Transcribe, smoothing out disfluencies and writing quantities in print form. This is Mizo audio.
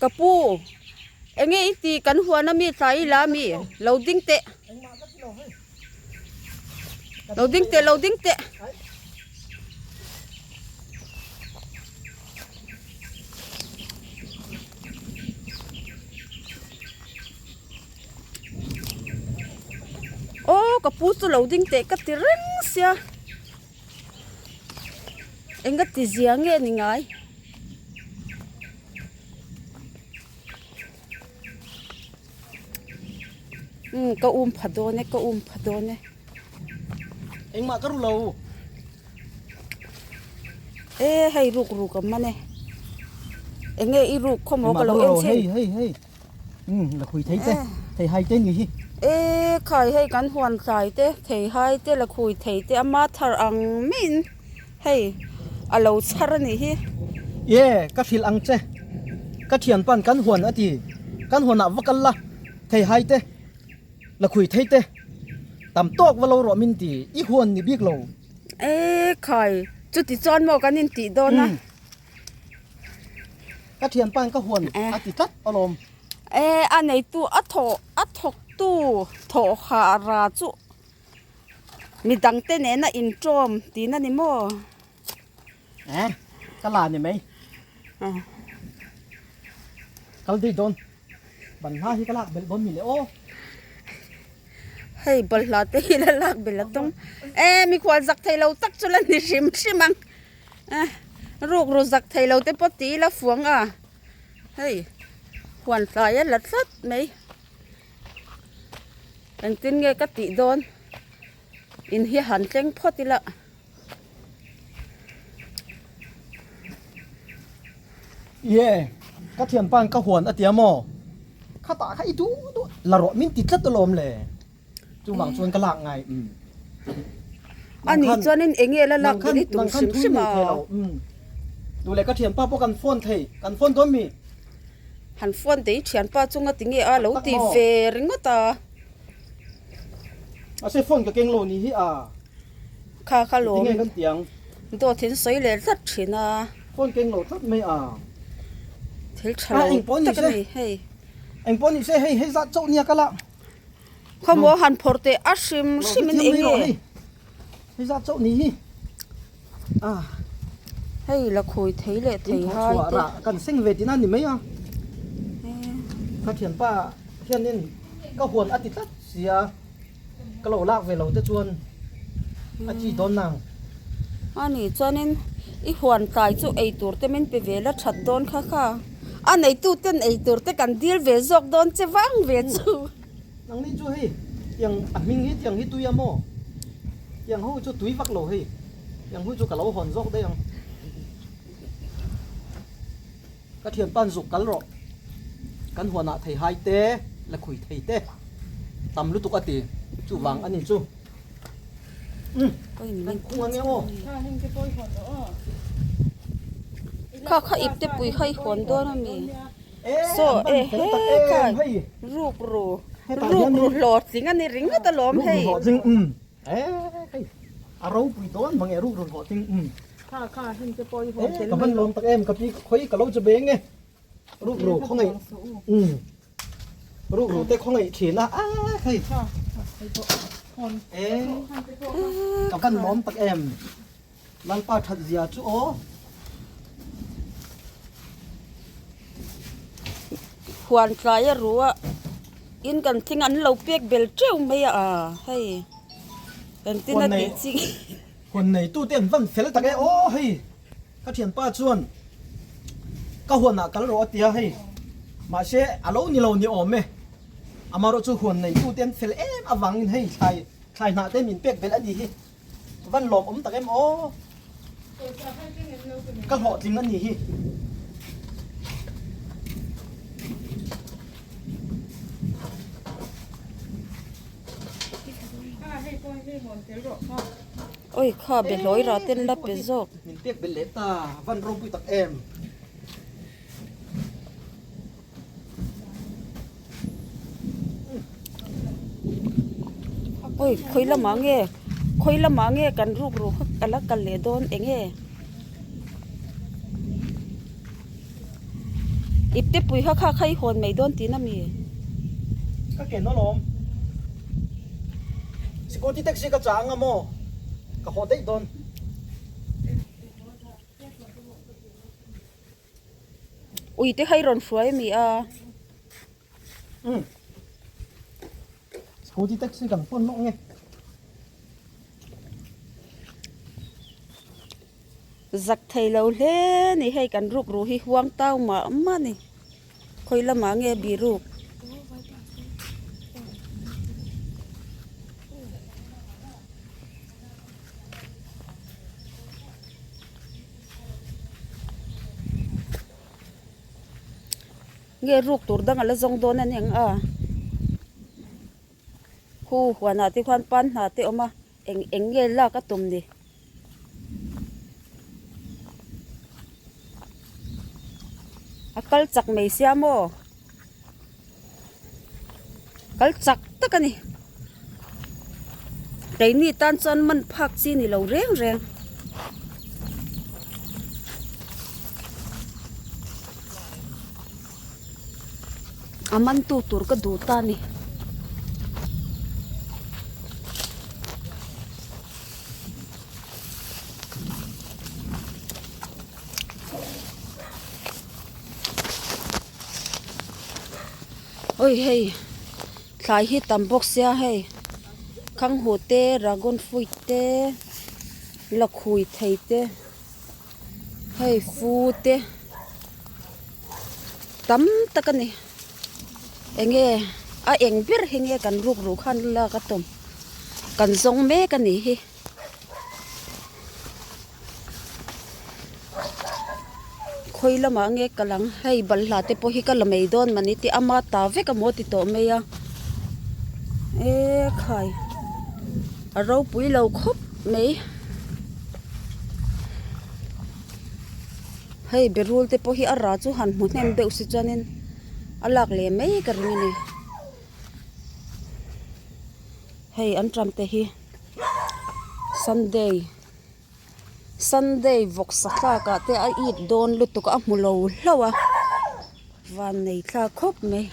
Ka pu, enge i ti kan huan ami tlai ila ami? Lo ding teh. Lo ding teh, lo ding teh. Aw ka pu chu lo ding teh ka ti reng sia enga ti zia nge ni ngai. Umm ka um pha dawn e ka um pha dawn e. Engmah ka ru lo. E hei ruk ruk a man e. Enge i ruk khaw maw ka lo en chhin. Hei hei hei. Umm la khui thei te thei hai te ni hi. E khai hei kan huan tlai te thei hai te la khui thei te ama thar ang maiin hei a lo chhar a nih hi. Ye ka hrilh ang che ka thian pan kan huan a ti kan huanah va kal la thei hai te la khui thei te tam tawk va lo rawh min ti i huan ni bik lo. E khai chuti chuan maw kan intih dawn a. Ka thianpa in ka huan a ti tlat alawm. E a neitu a thawh a thawktu thawh hah ra chu midangte nena intawm tihna ni maw? E ka la ni mai. Kal daih dawn. Ban hla hi ka lak belh dawn mi le aw. Hei bawlhhlawh te hi la lak belh a tum. E mikhual zak thei lo tak chu la ni hrim hrim ang. Ruk ru zak thei lo te pawh ti ila fuang a hei huan tlai a la tlat mai engtin nge ka tih dawn in hi han tleng phawt ila. Ye ka thianpa in ka huan a tia maw khatah kha i duh duh la rawh min ti tlat alawm le. Chuvang chuan ka lak ngai. A nih chuanin eng nge la lak ber i tum hrim hrim a? Duh leh ka thianpa pawh kan phone thei, kan phone dawn mi? Han phone teh i thianpa chunga ti nge a lo ti ve ringawt a. Mahse phone ka keng lo ni hi a. Kha kha lawm. Tinge kan tiang. Dawt in sawi leh tlat thin a. Phone keng lo tlat mai a. Thil tha lo tak a ni hei. Engpawh ni se hei hei zat chauh nia ka la. Khawmaw han phawrh teh a hrim hrim in eng nge? Hei zat chauh ni hi. Ah. Hei la khawi thei leh thei hai te. Kan seng ve tina ni mai a. Ka thianpa hianin ka huan a ti tlat sia ka lo lak ve lo te chuan a chi dawn nang. Ani chuanin i huan tlai chu ei tur te min pe ve la that dawn kha kha. A neitu ten ei tur te kan dil ve zawk dawn che vang ve chu. Nangni chu hei tiang a hming hi tiang hi tui a maw? Tiang ho chu tui vak lo hei. Tiang hu chu ka lo hawn zawk daih ang. Ka thianpa an zuk kal rawh. Kan huanah thei hai te, la khui thei te tam lutuk a ti. Chuvang a ni chu. Umm kan khung ange aw. Kha kha ip te pui kha i hawn dawn a mi? Saw e he khai ruk ru ruk ru hlawhtling a ni ringawt alawm hei. Ruk ru hlawhtling umm e hei a ropui dawn mang e ruk ru hlawhtling umm. Kha kha heng te pawh i hawn tel ka van lawm tak em ka pi khawi ka lo chu beng e ruk ru khawngaih umm ruk ru te khawngaih thin a a hei e ka van lawm tak em. Lalpa that zia chu aw. Huan tlai a ru a, in kan thing an lo pek bel teuh mai a hei engtin a tih chi. Huan nei tu te an van fel tak e aw hei ka thianpa chuan ka huan ah kal rawh a tia hei mahse a lo ni lo ni awm e amaherawh chu huan nei tu te an fel em avangin hei thlai thlai hnah te min pek belh a ni hi. Van lawm awm tak em aw. Ka hlawhtling a ni hi. Oi kha be hlawi ra ten la pe zawk. Min pek belh leh ta van ropui tak em. Oi khawi lamah nge khawi lamah nge kan ruk ruk kha ka la kal leh dawn eng nge. Ipte pui kha kha kha i hawn mai dawn tihna mi? Ka ken alawm. Security taxi ka chah anga maw? Ka haw daih dawn. Ui te kha i rawn hruai ami a? Umm. Scooty taxi kan phone lawk nge. Zak thei lo hle ni hei kan ruk ru hi huang tau mah mah ni khawi lamah nge biruk. Nge ruk tur dang a la zawng dawn a ni ang a khu huanah te khuan pan hna te awm a eng eng nge lak a tum ni. A kal chak mai sia maw kal chak tak a ni keini tan chuan man phak chi ni lo reng reng. A man tu tur ka duh ta a ni. Oi hei thlai hi tam bawk sia hei khanghu te dragon fruit te lakhui thei te hei fu te tam tak a ni eng nge a eng ber hi nge kan ruk ruh khan lak a tum kan zawng mek a nih hi. Khawi lamah nge ka lang hei balhla te pawh hi ka la mai dawn mani tih ama ta vek amaw ti tawh mai a ekhai a ropui lo khawp mai hei berul te pawh hi a rah chu han hmu hnem deuh si chuanin a lak leh mai ka ring a ni hei an ṭam te hi. Sunday Sunday vawksa thlak ah te a it dawn lutuk a a hmu lo hlauh a van nei thlak khawp mai.